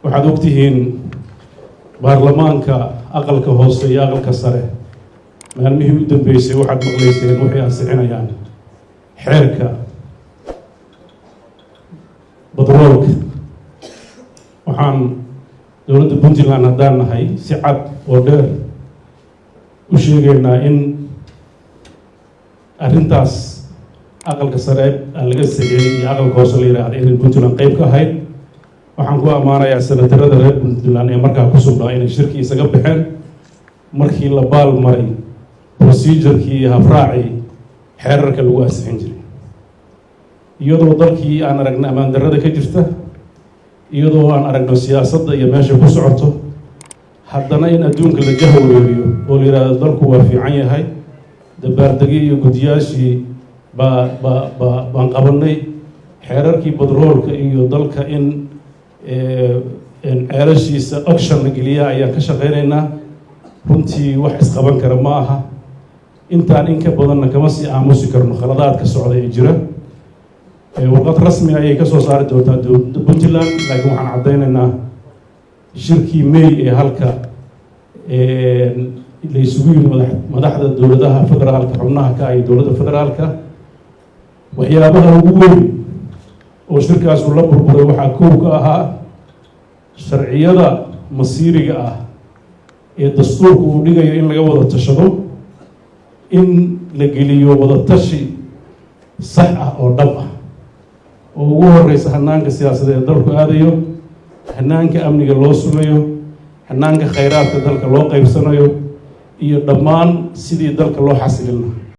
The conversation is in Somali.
Waxaad ogtihiin baarlamaanka aqalka hoose iyo aqalka sare maalmihii u dambeysay waxaad maqlayseen waxay ansixinayaan xeerka batroolka. Waxaan dowladda Puntland haddaan nahay si cad oo dheer u sheegaynaa in arrintaas aqalka sare laga saxeeyey iyo aqalka hoose la yidhaahda inay Puntland qeyb ka ahayd. Waxaan ku ammaanayaa senatarada reer Puntland ee markaa ku sugnaa inay shirkii isaga baxeen markii la baal maray procedure-kii iyo habraacii xeerarka lagu ansixin jiray, iyadoo dalkii aan aragna ammaan darrada ka jirta, iyadoo aan aragno siyaasadda iyo meesha ku socoto, haddana in adduunka la jahwareeriyo oo la yidhaahdo dalku waa fiican yahay, dabaaldegyo iyo guddiyaashii baa baan qabanay, xeerarkii batroolka iyo dalka in ceelashiisa auction la geliyaa ayaan ka shaqeynaynaa. Runtii wax isqaban kara ma aha. Intaan in ka badanna kama sii aamusi karno khaladaadka socda ee jira. Warqad rasmi ayay ka soo saari doontaa dowladda Puntland, laakiin waxaan caddaynaynaa shirkii May ee halka la isugu yimi madaxda dowladaha federaalka xubnaha ka iyo dowladda federaalka, waxyaabaha ugu weyn oo shirkaasu la burburay waxaa kow ka ahaa sharciyada masiiriga ah ee dastuurku uu dhigayo in laga wada tashado, in la geliyo wada tashi sax ah oo dhab ah, oo ugu horeysa hanaanka siyaasadeed ee dalku aadayo, hanaanka amniga loo sugayo, hanaanka khayraadka dalka loo qeybsanayo iyo dhammaan sidii dalka loo xasilin lahaa.